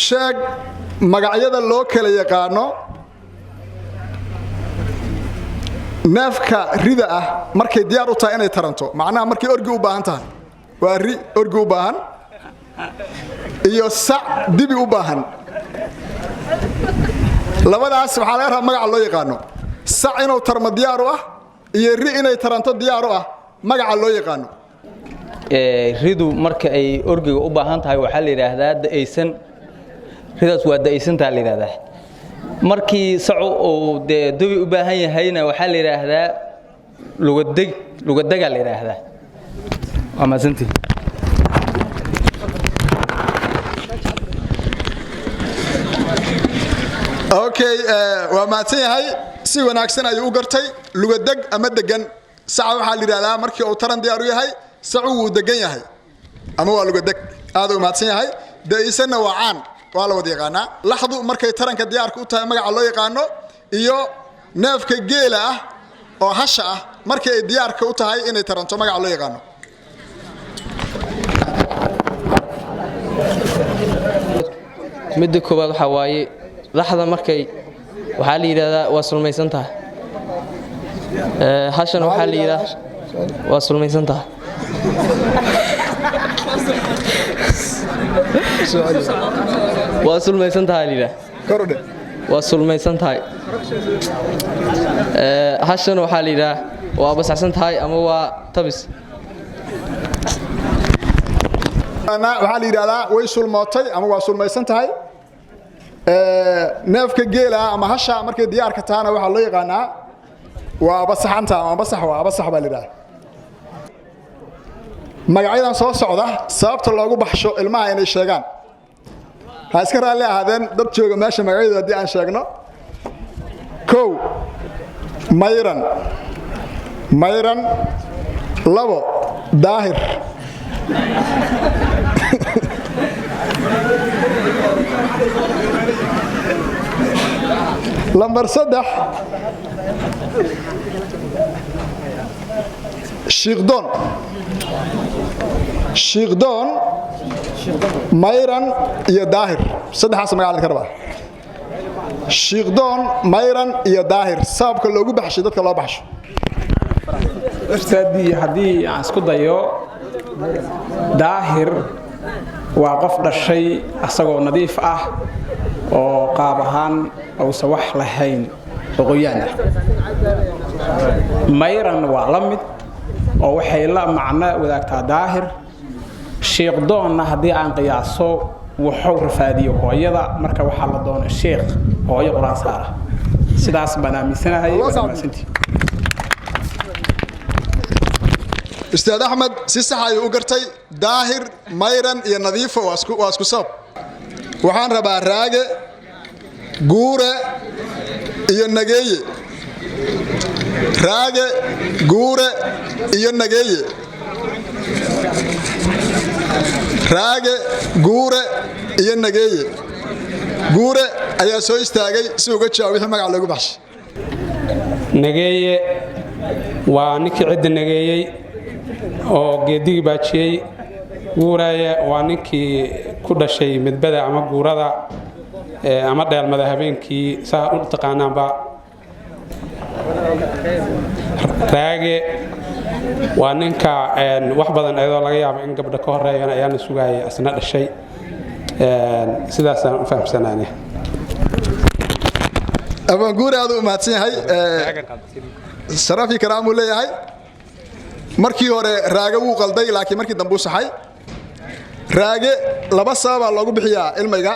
Sheeg magacyada loo kala yaqaano neefka rida ah markay diyaar u tahay inay taranto, macnaha markay orgi u baahan tahay. Waa ri orgi u baahan iyo sac dibi u baahan. Labadaas waxaa laga rabaa magaca loo yaqaano. Sac inuu tarmo diyaar u ah iyo ri inay taranto diyaar u ah, magaca loo yaqaano. Ridu marka ay orgiga u baahan tahay waxaa la yidhaahdaa da'aysan, ridaas waa da'aysantaa la yidhaahdaa. Markii sacu uu dee dubi u baahan yahayna waxaa la yidhaahdaa lugadeg, lugadegaa la yidhaahdaa. Waa mahadsantihi. Okay, waa mahadsan yahay, si wanaagsan ayuu u gartay. Lugadeg ama degan saca waxaa la yidhahdaa markii uu taran diyaar u yahay, sacu wuu degan yahay ama waa lugadeg. Aad u mahadsan yahay. Da'isanna waa caan, waa la wada yaqaanaa. Laxdu markay taranka diyaarka u tahay magaca loo yaqaano, iyo neefka geela ah oo hasha ah markii ay diyaarka u tahay inay taranto magaca loo yaqaano. Midda koowaad waxaa waaye laxda markay, waxaa la yidhahdaa waa sulmaysan tahay. Hashana waxaa la yidhahdaa waa sulmaysan tahay. Waa sulmaysan tahay la yidhaha. Kordhe. Waa sulmaysan tahay. Hashana waxaa la yidhaha waa basaxsan tahay ama waa tabis. Waxaa la yidhahdaa way sulmootay ama waa sulmaysan tahay. Neefka geela ama hasha markay diyaarka tahana waxaa loo yaqaanaa waa basaxanta ama basax, waa basax baa la yidhahdaa. Magacyadan soo socda sababta loogu baxsho ilmaha inay sheegaan, ha iska raalli ahaadeen dad jooga meesha magacyadooda haddii aan sheegno. Kow, Mayran. Mayran. Labo, Daahir. Lambar 3, Shiikhdoon. Shiikhdoon, Mayran iyo Daahir, saddexaas magaca la ka rabaa. Shiikhdoon, Mayran iyo Daahir, sababka loogu baxshay dadka loo baxsho. Ustaadii, haddii aan isku dayo, Daahir waa qof dhashay asagoo nadiif ah oo qaab ahaan uusan wax lahayn oo qoyaan ah. Mayran waa la mid oo waxay la macno wadaagtaa Daahir. Shiiqdoonna haddii aan qiyaaso, wuxuu rafaadiyo hooyada, marka waxaa la doonay shiikh hooyo qur-aan saara. Sidaas baan aaminsanahay. Waa mahadsantihi. Ustaad Axmed si sax ayuu u gartay. Daahir, Mayran iyo Nadiifo waa isku sabab. Waxaan rabaa Raage, Guure iyo Nageeye. Raage, Guure iyo Nageeye. Raage, Guure iyo Nageeye. Guure ayaa soo istaagay si uga jawaab wixii magaca loogu baxshay. Nageeye waa ninkii cidda nageeyey oo geedigii baajiyey. Guuraaye waa ninkii ku dhashay midbada ama guurada ama dheelmada habeenkii, saa u taqaanaanba. Raage waa ninka wax badan iyadoo laga yaabo in gabdha ka horeeyana ayaana sugaayay asna dhashay. Sidaasaan u fahamsanaane. Abaanguure aad u mahadsan yahay, sharafii karaamuu leeyahay. Markii hore Raage wuu qalday, laakiin markii dambe u saxay. Raage laba sababaa loogu bixiyaa ilmayga.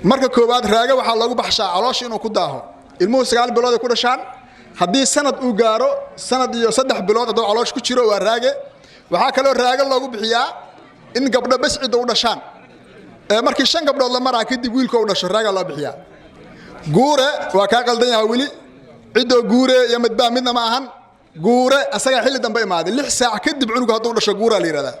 Marka koowaad, Raage waxaa loogu baxshaa caloosha inuu ku daaho. Ilmuhu 9 bilood ay ku dhashaan. Haddii sanad uu gaaro, sanad iyo 3 bilood hadduu caloosh ku jiro, waa Raage. Waxaa kaloo Raage loogu bixiyaa in gabdho bes cidda u dhashaan. Ee markii 5 gabdhood la maraa kadib wiilka u dhasho, Raagaa loo bixiyaa. Guure waa kaa qaldan yahay weli. Ciddoo guure iyo midbaa midna ma ahan. Guure asagaa xilli dambe imaaday, 6 saac kadib cunugu hadduu dhasho guuraa la yidhahdaa.